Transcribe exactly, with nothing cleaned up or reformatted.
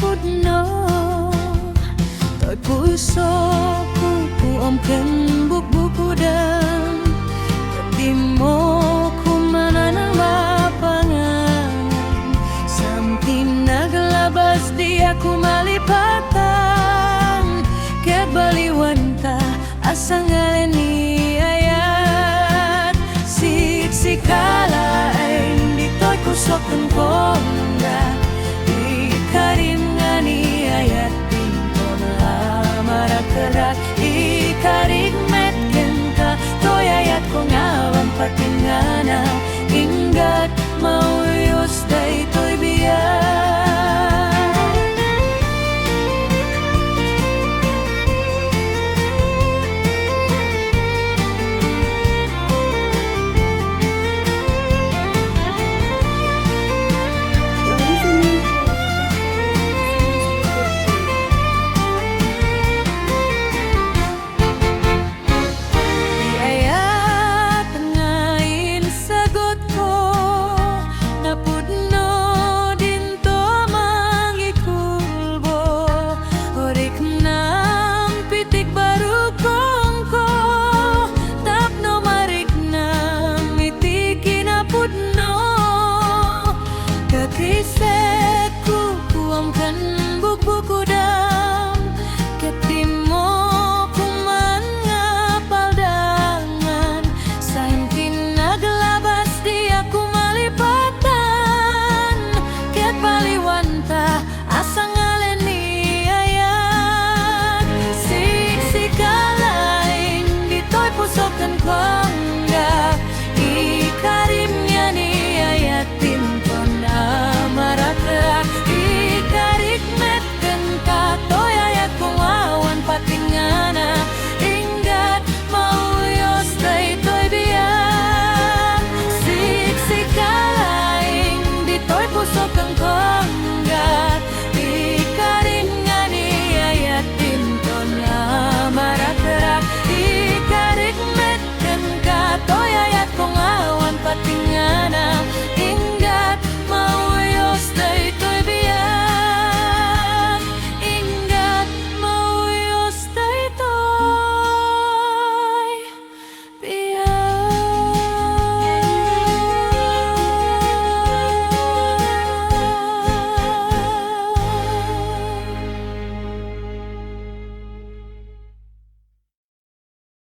pudno. Toy pulsok, kukuam ken bukbukodan. Dimmok manen a mapangan. Something naglabas, diak malipatan. Ket baliwanta a sangalen ni ayat. Siksika laeng ditoy kusok ken kongga. Ikarim nga ni ayat, pinton a marakrak. Ikarik met kenka, toy ayatko nga awan patingngana. Inggat, mauyos daytoy biag. Ti ayat nga insagutko, napudno dinto mangikulbo. Riknam iti barukongko, tapno mariknam iti kinapudno. Kakiset, kukuam ken bukbukod